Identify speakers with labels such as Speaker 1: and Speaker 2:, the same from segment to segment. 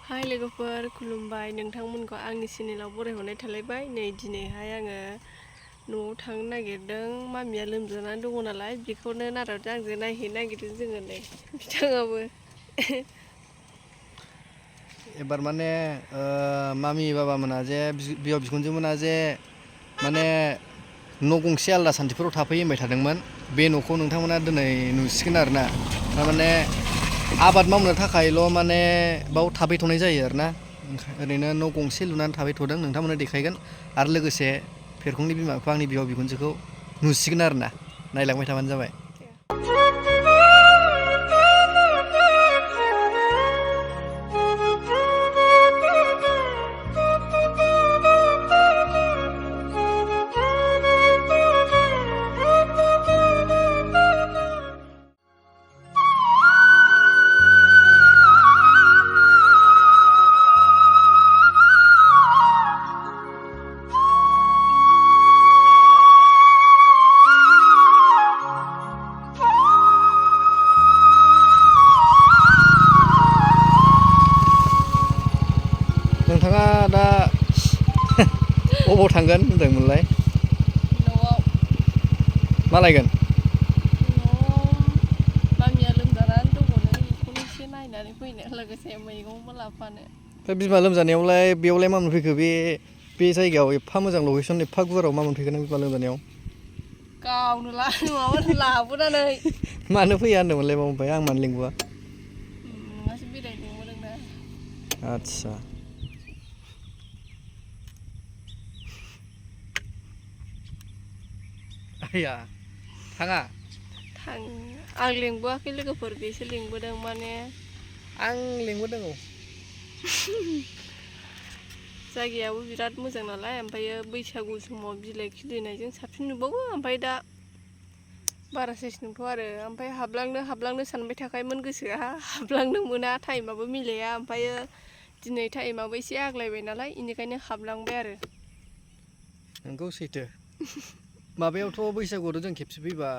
Speaker 1: हाय लोगोफोर खुलुमबाय नोंथांमोनखौ आंनि चेनेलाव बरायहरनाय थालायबाय नै दिनैहाय आङो न'आव थांनो नागिरदों मामिया लोमजानानै दङ नालाय बेखौनो नारावजों आंजों नायहैनो नागिरदों जोङो नै बिथाङाबो
Speaker 2: एबार माने मामि बाबा मोना जे बिहाव बिखुनजो मोना जे माने न' गंसे आलादा सान्तिफुराव थाफैयो होनबाय थादोंमोन बे न'खौ नोंथांमोना दिनै नुसिगोन आरोना थारमाने आबाद मावनो थाखायल' माने बाव थाफैथ'नाय जायो आरोना ओरैनो न' गंसे लुनानै थाफैथ'दों नोंथांमोननो देखायगोन आरो लोगोसे फेरखुंनि बिमा बिफा आंनि बिहाव बिखुनजोखौ नुसिगोन आरोना नायलांबाय थाबानो जाबाय। नोंथाङा दा अबाव थांगोन होनदोंमोनलाय?
Speaker 1: न'आव
Speaker 2: मा लायगोन?
Speaker 1: न'आव मामिया लोमजानानै दङनो बेखौनो एसे नायनानै फैनो लोगोसे मैगंबो लाफानो।
Speaker 2: ओमफ्राय बिमा लोमजानायावलाय बेयावलाय मा मोनफैखो बे जायगायाव एफा मोजां लकेसन एफा गुवाराव मा मोनफैखो नों बिमा लोमजानायाव?
Speaker 1: गावनो माबा लाबोनानै
Speaker 2: मानो फैया होनदोंमोनलाय ओमफ्राय आं मानो लिंबोआ?
Speaker 1: नोंहासो बेरायनो लिंहरदोंना।
Speaker 2: आदसा आया थाङा?
Speaker 1: आं लिंबोआखै लोगोफोर बेसो लिंबोदों माने
Speaker 2: आं लिंबोदों औ।
Speaker 1: जायगायाबो बिराद मोजां नालाय ओमफ्रायो बैसागु समाव बिलाइ खिलिनायजों साबसिन नुबावो ओमफ्राय दा बारा साइस नुथ'आ आरो ओमफ्राय हाबलांनो सानबाय थाखायोमोन गोसोआ हाबलांनो मोना टाइमाबो मिलाया ओमफ्रायो दिनै टाइमाबो एसे आग्लायबाय नालाय बेनिखायनो हाबलांबाय आरो।
Speaker 2: नोंगौ सैथो माबायावथ' बैसागुआवथ' जों खेबसे फैबा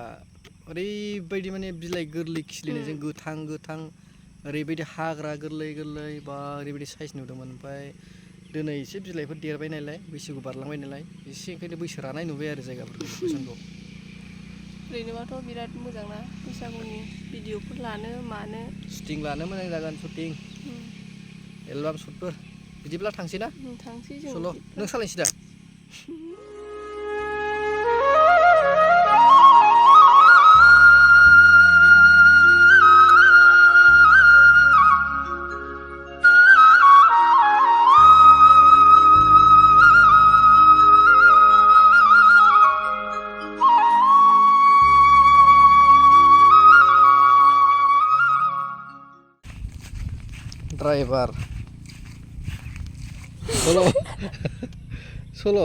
Speaker 2: ओरैबायदि माने बिलाइ गोरलै खिलिनायजों गोथां ओरैबायदि हाग्रा गोरलै बा ओरैबायदि साइस नुदोंमोन ओमफ्राय दिनै एसे बिलाइफोर देरबाय नालाय बैसागु बारलांबाय नालाय एसे ओंखायनो बैसो रानाय नुबाय आरो जायगाफोरखौ लकेसनखौ।
Speaker 1: ओरैनोबाथ' बिराद मोजांना बैसागुनि भिडिअफोर लानो मानो।
Speaker 2: शुटिं लानो मोजां जागोन शुटिं एलबाम शुटफोर बिदिब्ला थांसै ना?
Speaker 1: थांसै जों
Speaker 2: सल'
Speaker 1: बिदिब्ला
Speaker 2: नों सालायनोसै दा? ड्राइभार सल'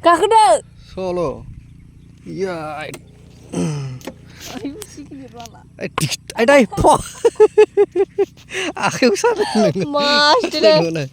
Speaker 1: गाखोदो
Speaker 2: सल' याय आयदै आखायाव सादों नोङो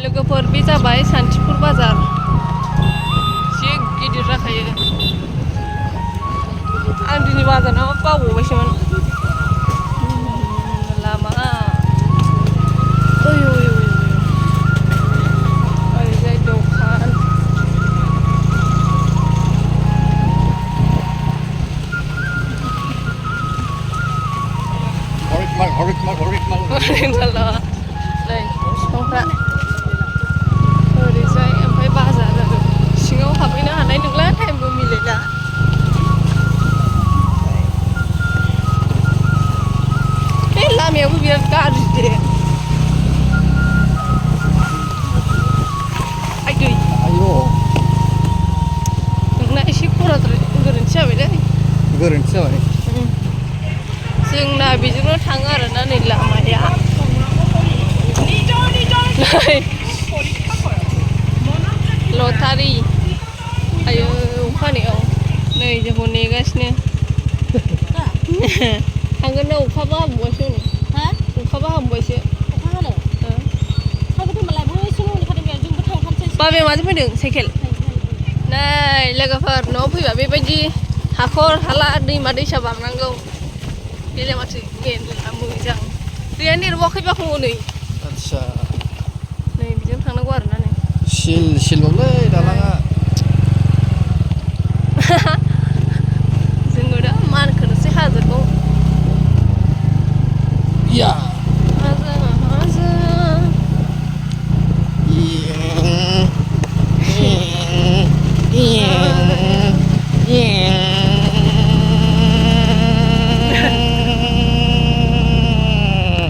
Speaker 1: लोगोफोर बे जाबाय सान्तिपुर बाजार एसे गिदिर जाखायो आं दिनै बाजाराव बावबावबायसोमोन लामा ओरैजाय दखान बिफांफ्रा ओरैजाय ओमफ्राय बाजार आरो सिङाव हाबहैनो हानाय नंला टाइमबो मिलायला जोंना बेजोंनो थाङो आरोना नै लामाया नै लटारि आयो अखानायाव नै जोंखौ नेगासिनो थांगोन ना अखाबो हाबावबायसो नै अखाबो हाबावबायसो बाबाया माजों फैदों साइकेल नै लोगोफोर न'आव फैबा बेबायदि हाखर हाला दैमा दैसा बारनांगौ बेलाय माथो मेरला मोजां दैयानो देरबावाखैबा हनै
Speaker 2: आदसा
Speaker 1: नै बिजों थांनांगौ आरोना नै
Speaker 2: सिलबावलै दालाङा
Speaker 1: जोङो दा मानखोनोसै हाजोखौ
Speaker 2: या
Speaker 1: हाजो हाजो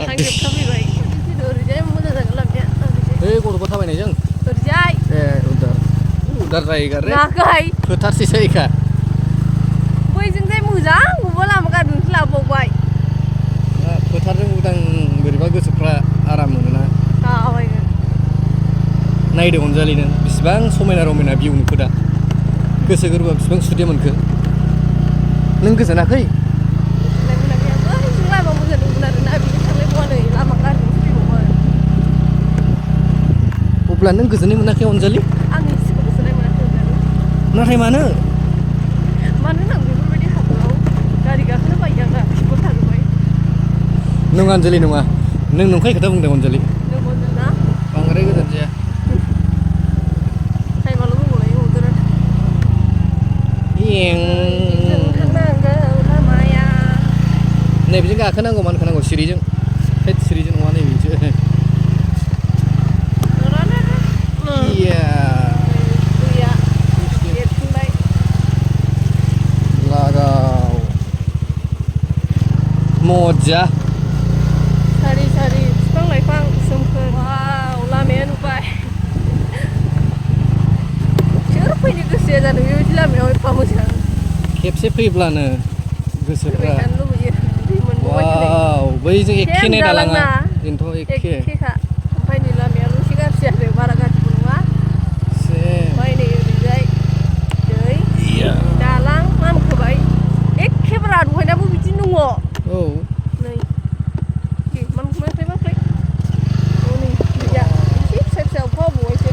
Speaker 1: थांजोबखाफैबाय ओरैजाय मोजां जागोन लामाया
Speaker 2: ओइ गथ'फोर थाबायनायजों
Speaker 1: ओरैजाय
Speaker 2: ए उदार जायगा रे
Speaker 1: नागाय
Speaker 2: फोथारसे जायगा
Speaker 1: बैजोंजाय मोजां बबेबा लामा गारनोसो लाबावबाय
Speaker 2: फोथारजों उदां बोरैबा गोसोफ्रा आराम मोनोना
Speaker 1: थाबायगोन
Speaker 2: नायदो अनजालि नों बिसिबां समायना रमायना भिउ नुखो दा गोसो गोरबोआ बिसिबां सुदेम मोनखो नों गोजोनाखै
Speaker 1: बैजों लामा मोजां दंमोन आरोना बिजों थांलायबावा नै लामा गारनोसो फैबावबाय
Speaker 2: अब्ला नों गोजोननाय मोनाखै अनजालि
Speaker 1: आं एसेबो गोजोननाय मोनाखै
Speaker 2: नाथाय मानो
Speaker 1: मानोना आं बेफोरबायदि हाजोआव गारि गाखोनो बायो आंना खिबुर थाजोब्बाय
Speaker 2: नङा अनजालि नङा नों नंखाय खोथा बुंदों अनजालि
Speaker 1: नंगौ ना
Speaker 2: बांद्राय गोजान जाया
Speaker 1: टाइमाल' दंबावलायो हजों थांनांगौ लामाया
Speaker 2: नैबेजों गाखोनांगौ मानखोनांगौ सिरिजों सिरिजों नङा नैबेसो लागाव मजा
Speaker 1: सारि सारि बिफां लाइफां सोमखोर वाव लामाया नुबाय सोर फैनो गोसो जादों बेबायदि लामायाव एफा मोजां
Speaker 2: खेबसे फैब्लानो गोसोफ्रा
Speaker 1: थानो लुबैयो दै मोनबावबाय
Speaker 2: वाव बैजों एखे ने दालाङा बेनोथ' एखे
Speaker 1: एखेखा ओमफ्राय नै लामायाल' एसे गाज्रि आरो बारा गाज्रिबो नङा ओमफ्राय नै ओरैजाय दै दालां मामखोबाय एखेबारे दहायनाबो बिदि दङ
Speaker 2: औ
Speaker 1: नै मानखोबाय नै दैया एसे फिसा फिसा अखा हाबावबायसो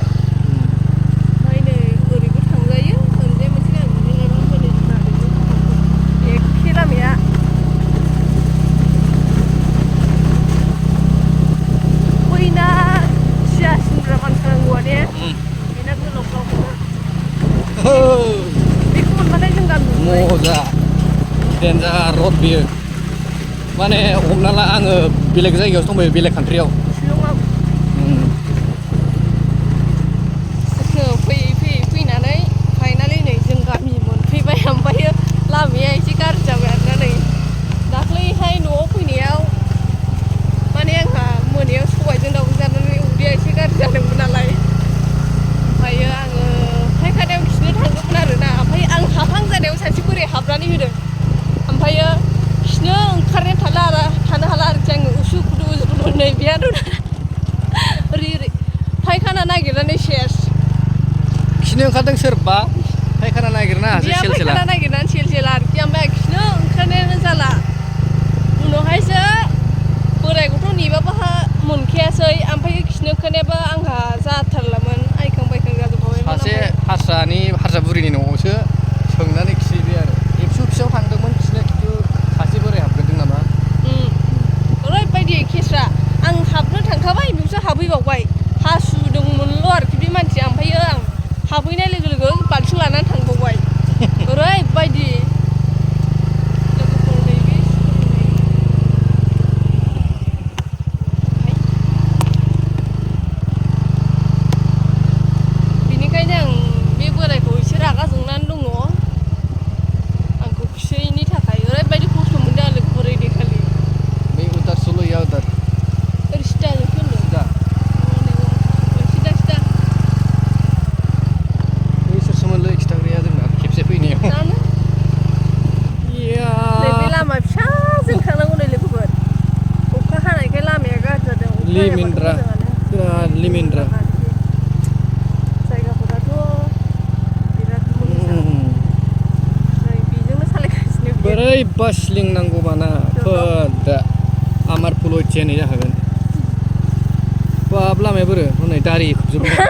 Speaker 1: ओमफ्राय नै ओरैबो थांजायो ओरैजाय मोनसे गामिजों लायबा ओमफ्राय नै जोंना ओरैजाय एखे लामाया बैना सिया सिनग्रा मानखोनांगौआ ने बेना गोलाव गोलाव बेखौ मोनबाथाय जों गामि
Speaker 2: मजा देन्जार रड बियो माने हमना ला आङो बेलेग जायगायावसो दंबायो बेलेग कान्ट्रियाव
Speaker 1: शिलंआव फैयै फैयै फैनानै फाइनालि नै जों गामि मोनफैबाय ओमफ्रायो लामाया एसे गाज्रि जाबाय आरोना नै दाख्लैहाय न'आव फैनायाव माने आंहा मोनायाव सबायजों दाउजों जानानै उदैया एसे गाज्रि जादोंमोन नालाय ओमफ्रायो आङो फायखानायाव खिनो थांदोंमोन आरोना ओमफ्राय आं हाबहां जानायाव सासे बोराय हाबनानै होदों ओमफ्रायो खिनो ओंखारनो थानो हाला आरोखि आङो उसु खुदु नै बिराद ओरै ओरै फायखाना नागिरनानै सेस
Speaker 2: खिनो ओंखारदों सोरबा फायखाना नागिरना
Speaker 1: फायखाना नागिरनानै सेल आरोखि ओमफ्राय खिनो ओंखारनायानो जाला उनावहायसो बोरायखौथ' नेबाबो मोनखायासै ओमफ्राय खिनो ओंखारनायाबो आंहा जाथारलामोन आइखां बायखां जाजोबबायमोन
Speaker 2: सासे हारसा बुरिनि न'आवसो सोंनानै खिहैबाय आरो एबसु फिसायाव थांदोंमोन खिनो खिन्थु सासे बोराय हाबग्रोदों नामा
Speaker 1: ओरैबायदि खेस्रा आं हाबनो थांखाबाय बेयावसो हाबहैबावबाय हासुदोंमोनल' आरोखि बे मानसिया ओमफ्रायो आं हाबहैनाय लोगो लोगो बाल्थिं लानानै थांबावबाय ओरैबायदि लोगोफोर नैबे बेनिखायनो आं बे बोरायखौ एसे रागा जोंनानै दङ आंखौ खिहैयैनि थाखाय ओरैबायदि खस्थ' मोनदों आं लोगोफोर ओइदिनखालि
Speaker 2: बै उदार सल'या उदार
Speaker 1: ओरै सिदाजों फैनो
Speaker 2: सिदा
Speaker 1: सिदा
Speaker 2: लिमिन्द्रा
Speaker 1: जायगाफोराथ' बिराद मोजां नै बेजोंनो सालायगासिनो
Speaker 2: बोरैबा सिलिंनांगौबाना दा आमार पुल'थियानो जाखागोन बाब लामाया बोरो हनै दारि खोबजोबबाय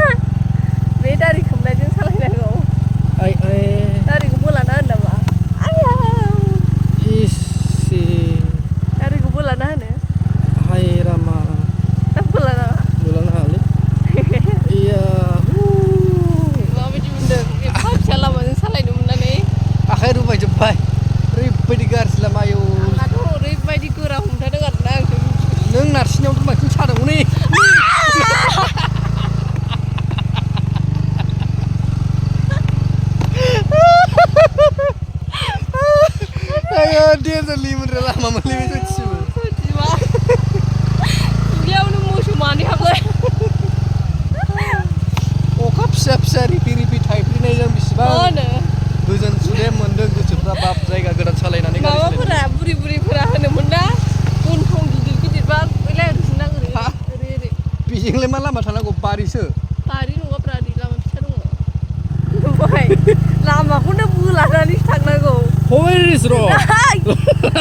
Speaker 1: बे दारि खोबनायजों सालायनांगौ
Speaker 2: आइ आइ
Speaker 1: दारिखौ बोलाना होनो नामा आया
Speaker 2: इसे
Speaker 1: दारिखौ बोलाना होनो
Speaker 2: हाय रामा
Speaker 1: बोलाना
Speaker 2: बोलानो हायालै इया
Speaker 1: माबायदि मोनदों एफा फिसा लामाजों सालायनो मोननानै
Speaker 2: आखाइ रुबायजोब्बाय ओरैबायदि गाज्रि लामा आयौ
Speaker 1: आंहाथ' ओरैबायदि गोरा हमथादों आरोना आंखौ
Speaker 2: नों नारसिननायावथ' बांसिन सादोंमोन नै आयो देन्जार लिमोनद्रा लामा मोनलै बे सयथिबो
Speaker 1: बेयावनो मोसौ मानै हाबबाय
Speaker 2: अखा फिसा फिसा रिपि रिपि थाइफ्रिनायजों बेसेबां गोजोन सुदेम मोनदों गोसोफ्रा बाब जायगा गोदान सालायनानै
Speaker 1: माबाफोरा बुरि बुरिफोरा होनोमोन ना गन्थं गिदिर गिदिरबा ओइलाय रुजुना ओरै ओरै
Speaker 2: बेजोंलाय मा लामा थानांगौ बारिसो
Speaker 1: बारि नङाब्रा ओरै लामा फिसा दङ ओमफ्राय लामाखौनो बोलानानैसो थांनांगौ
Speaker 2: हयस र'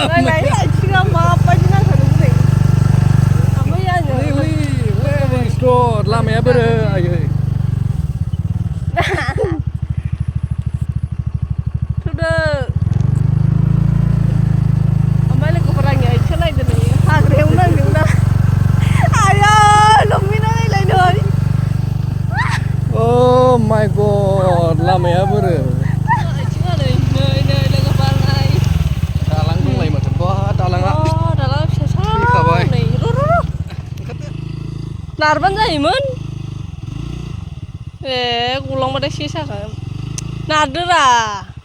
Speaker 1: नायलाय आथिङा माबायदि नांथारदों नै ओमफ्राय आङो
Speaker 2: हयस र' लामाया बोरो आयै
Speaker 1: थुदो ओमफ्राय लोगोफोरा आंनि आथिङा नायदो नै हाग्रायाव नांदोंना आयै लंमिना नायलाय नै
Speaker 2: अ माय गड लामाया बोरो
Speaker 1: आथिङा नै नै लोगोफोर नाय
Speaker 2: दालां दंलायो माथो बा दालाङा
Speaker 1: दालाङा फिसासा
Speaker 2: फैखाबाय
Speaker 1: नै र' नारबानो जायोमोन ए गलांबाथाय सेस जाखागोन नारदोरा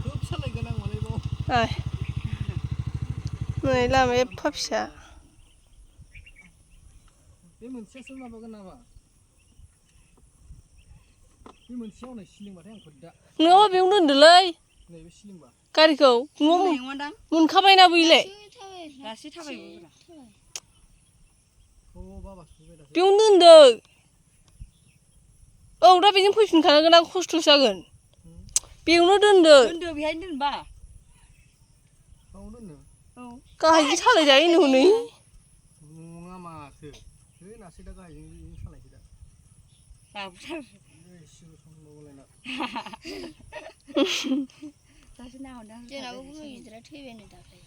Speaker 2: खोब सालायगोन आं मालाय बाव
Speaker 1: नै लामाया एफा फिसा
Speaker 2: बे मोनसेयासो माबागोन नामा बे मोनसेया हनै सिलिंबाथाय आं फोद्दा
Speaker 1: नङाबा बेयावनो दोनदोलै
Speaker 2: नैबे सिलिंबा
Speaker 1: गारिखौ न'आव मोनखाबायना बैलाय
Speaker 3: दासो थाबायबोब्रा
Speaker 1: बेयावनो दोनदों औ दा बेजों फैफिनखानांगोन आं खस्थ' जागोन बेयावनो दोनदो
Speaker 3: बेहायनो दोनबा
Speaker 1: गाहायजों सालायजायो हनै
Speaker 2: नङा माथो है नासै दा गाहायजों सालायसै दा
Speaker 3: जोंनाबो गुबुन गिदिरा थैबायनो दाख्लै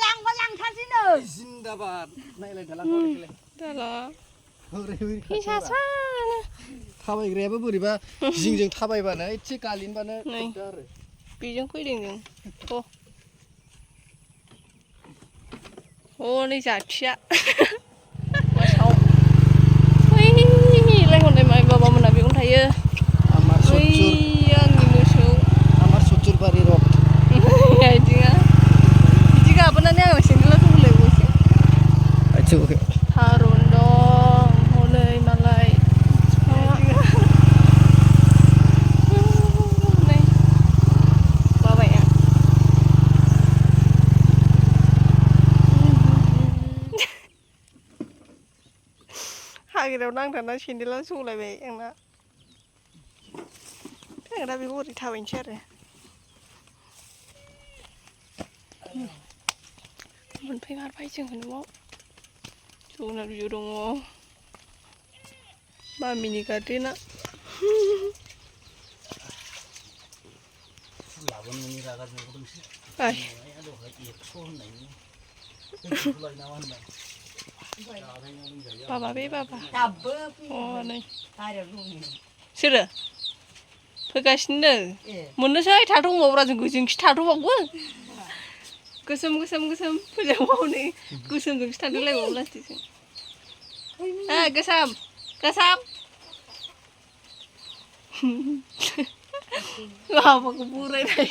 Speaker 3: लांबा लांथारसैनो
Speaker 2: जिन्दाबाद नायलाय दालांखौ
Speaker 1: दाला
Speaker 2: थाबायग्रायाबो बोरैबा जिंजों थाबायबानो एसे गालिनबानो आरो
Speaker 1: बेजों फैदों जों हनै जाथिया बैलाय हनै माइ बाबामोना बेयावनो थायो आंनि मोसौ
Speaker 2: सत्तुरबारि रड
Speaker 1: आथिङा बिदि गाबोनानै आङो सेन्देलाव सौलायबावसै थारुन दं हनै मालाय नै बाबाया हाग्रायाव नांथारना सेन्देला सौलायबाय आंना आं दा बेखौ ओरै थाबायनोसै आरो मोनफैमारबाय जोङो न'आव जोगोनार बिजौ दङ मामिनि गार्डेना बाबा बे बाबा नै सोरो फैगासिनो मोननोसै थाथ'बावब्रा जों गोजोंखि थाथ'बावो गोसोम फैलायबाव नै गोसोमजोंसो थांदोलायबावो लास्टिजों गोसोम लामाखौ बोरायनाय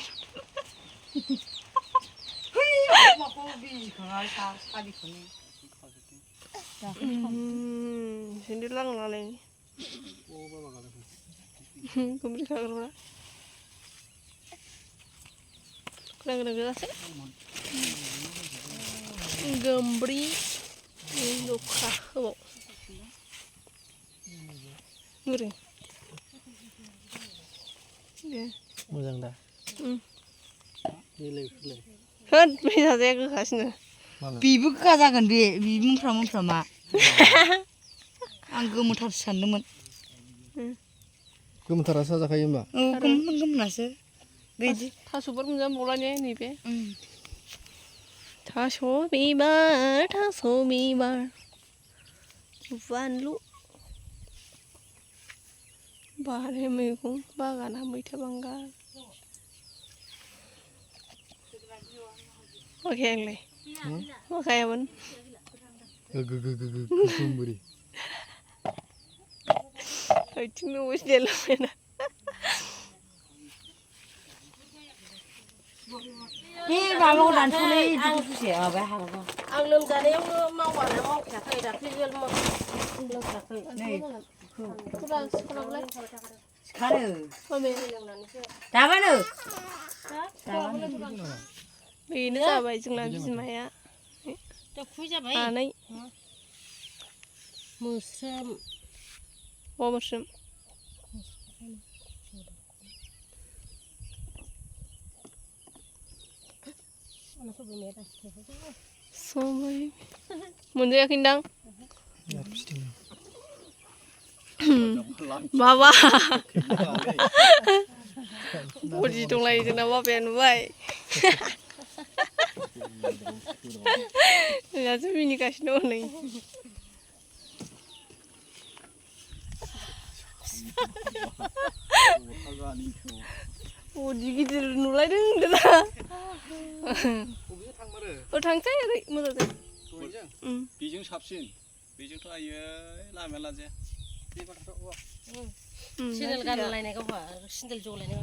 Speaker 1: सेन्देल लांनानै गोमब्रि खाग्राफ्रा गोदान गोदान गोदासो गोमब्रि लखा होबाव बोरै दे
Speaker 2: मोजां दा
Speaker 1: उम
Speaker 2: बेलाय फुलाय
Speaker 1: होद बे जाजाया गोखासिनो
Speaker 3: बेबो गोखा जागोन बे मोनफ्रामा आं गोमोथारसो सानदोंमोन
Speaker 2: गोमोथारासो जाजाखायो होमबा
Speaker 3: औ गोमोनासो बिदि
Speaker 1: थास'फोर मोनजाबावला ने नैबे थास' बिबार बानलु बारि मैगं बागाना मैथा बांगाल माखाया आंलाय माखायामोन
Speaker 2: गोगोगोगोगोगोमबोरै
Speaker 1: आथिंनो असिलायलांबायना
Speaker 3: बे माबाखौ दानस'लै इदिखौ माबाया हाबाखौ
Speaker 4: आं लोमजानायावनो मावानो मावखायाखै दाख्लै लोमजायाखै
Speaker 3: नै
Speaker 1: सिखारो
Speaker 3: दाबानो
Speaker 1: बेनो जाबाय जोंना बिमाया आनै
Speaker 4: मोस्रोम
Speaker 1: मा मोस्रोम सबाय मोनजायाखैदां माबा बदि दंलायो जोंना बाबाया नुबाय जोंहासो मिनिगासिनो हनै बदि गिदिर नुलायदों होनदोंना थांसै ओरै मोजां जायो
Speaker 5: बेजों साबसिन बेजोंथ' आयै लामाया लाजाया
Speaker 4: सेन्देल गानलायनाय गावहा सेन्देल जलायनाय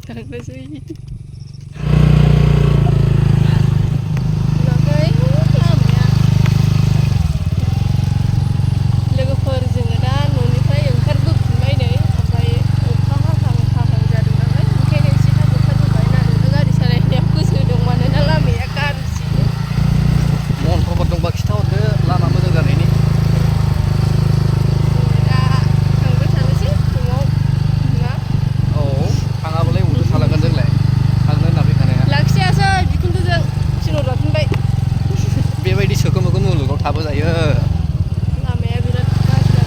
Speaker 1: थांनोसै लोगोफोर जोङो दा न'निफ्राय ओंखारबोफिनबाय नै ओमफ्राय अखा हाहां जादों नालाय ओंखायनो एसे थाबोबाय नालाय गारि सालायनायाव गोसो दं मानोना लामाया गाज्रि
Speaker 2: मनफोर दंबा खिथाहरदो लामा मोजां जानायनि
Speaker 1: दा थांबाय थानोसै न'आव ना
Speaker 2: औ थाङाबालाय बबावथो थालांगोन जोंलाय थांनो होनना फैखानाया
Speaker 1: लाखियासै बिखुनजोजों थिनहर जाफिनबाय
Speaker 2: बेबायदि सोखो मोखो मुलुगाव थाबो जायो
Speaker 1: लामाया बिराद गाज्रि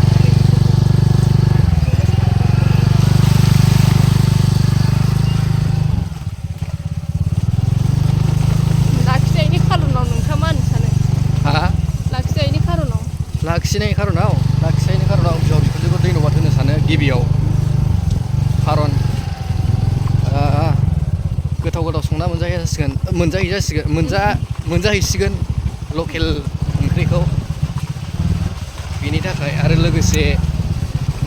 Speaker 1: लाखिनायनि खार'नाव नोंथाङा मा होननो सानो
Speaker 2: हा
Speaker 1: लाखिनायनि खार'नाव
Speaker 2: लाखिनायनि खार'नाव बिहाव बिखुनजोखौ धन्यबाद होनो सानो गिबियाव खारन गोथाव संना मोनजाहैसिगोन लकेल ओंख्रिखौ बेनि थाखाय आरो लोगोसे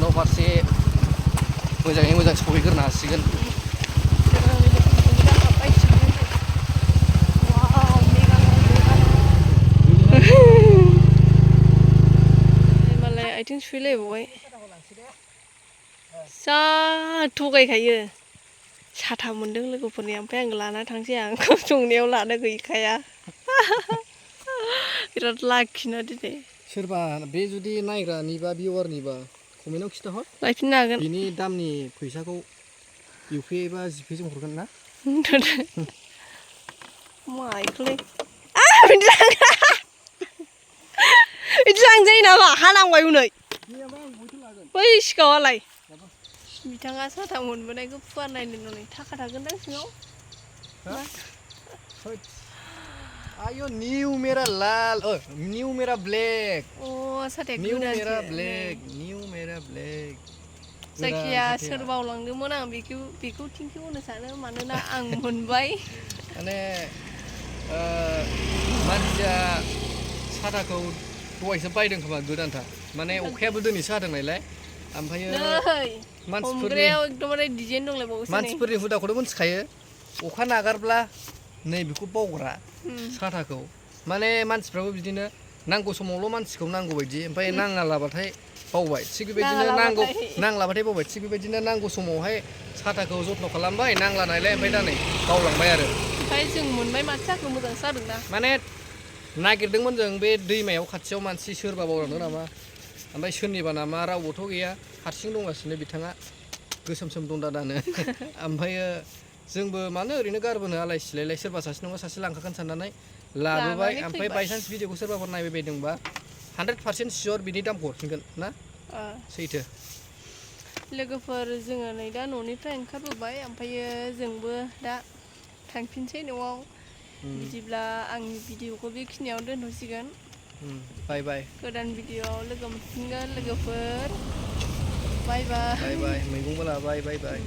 Speaker 2: न' फारसे मोजाङै मोजां सहैग्रोनो हासिगोन
Speaker 1: मालाय आथिं सुहैलायबावबाय जा थगायखायो साथा मोन्दों लोगोफोरनि ओमफ्राय आं लाना थांसै आं ओंखाम संनायाव लानो गैखाया बिराद लाखिना दिनै
Speaker 2: सोरबा बे जुदि नायग्रानिबा भिउवारनिबा कमेन्टआव खिथाहर
Speaker 1: लायफिननो हागोन
Speaker 2: बिनि दामनि फैसाखौ इउपिआइ बा जिपेजों हरगोन ना
Speaker 1: माइखौलाय बिदि लांजायो नामा हानांबाय हनै बै सिगाङावलाय बिथाङा साथा मोनबोनायखौ फुवार नायनो ननै थाखा थागोनदां सिङाव
Speaker 2: आयो न्यू मेरा लाल न्यू मेरा ब्लैक
Speaker 1: अ साथाया
Speaker 2: न्यू मेरा
Speaker 1: गोदानसो
Speaker 2: ब्लैक न्यू मेरा ब्लैक
Speaker 1: जायखिया सोर बावलांदोंमोन आं बेखौ थेंकिउ होनो सानो मानोना आं मोनबाय
Speaker 2: माने मानसिया साथाखौ दहायसो बायदों खोमा गोदानथार माने अखायाबो दिनैसो हादों नालाय ओमफ्रायो
Speaker 1: हमग्रायाव एकदमबारे डिजाइन दंलायबावोसो
Speaker 2: मानसिफोरनि हुदाखौथ' मिथिखायो अखा नागारब्ला नैबेखौ बावग्रा साथाखौ माने मानसिफ्राबो बिदिनो नांगौ समावल' मानसिखौ नांगौ बायदि ओमफ्राय नाङालाबाथाय बावबाय थिग बेबायदिनो नांलाबाथाय बावबाय थिग बेबायदिनो नांगौ समावहाय साथाखौ जथ्न' खालामबाय नांला नायलाय ओमफ्राय दा नै बावलांबाय आरो
Speaker 1: ओमफ्राय जों मोनबाय माथो जाखो मोजां जादोंना
Speaker 2: माने नागिरदोंमोन जों बे दैमायाव खाथियाव मानसि सोरबा बावलांदों नामा ओमफ्राय सोरनिबा नामा रावबोथ' गैया हारसिं दंगासिनो बिथाङा गोसोम सोम दं दादानो ओमफ्रायो जोंबो मानो ओरैनो गारबोनो आलाय सिलायलाय सोरबा सासे नङा सासे लांखागोन साननानै लाबोबाय ओमफ्राय बायसान्स भिडिअखौ सोरबाफोर नायबाय बायदोंबा 100% सियर बिनि दामखौ हरफिनगोन ना सैथो
Speaker 1: लोगोफोर जोङो नै दा न'निफ्राय ओंखारबोबाय ओमफ्रायो जोंबो दा थांफिनसै न'आव बिदिब्ला आंनि भिडिअखौ बेखिनियावनो दोनथ'सिगोन
Speaker 2: बाय बाय
Speaker 1: गोदान भिडिअआव लोगो मोनफिनगोन लोगोफोर बाय बाय
Speaker 2: बाय बाय मैगंबो लाबाय बाय बाय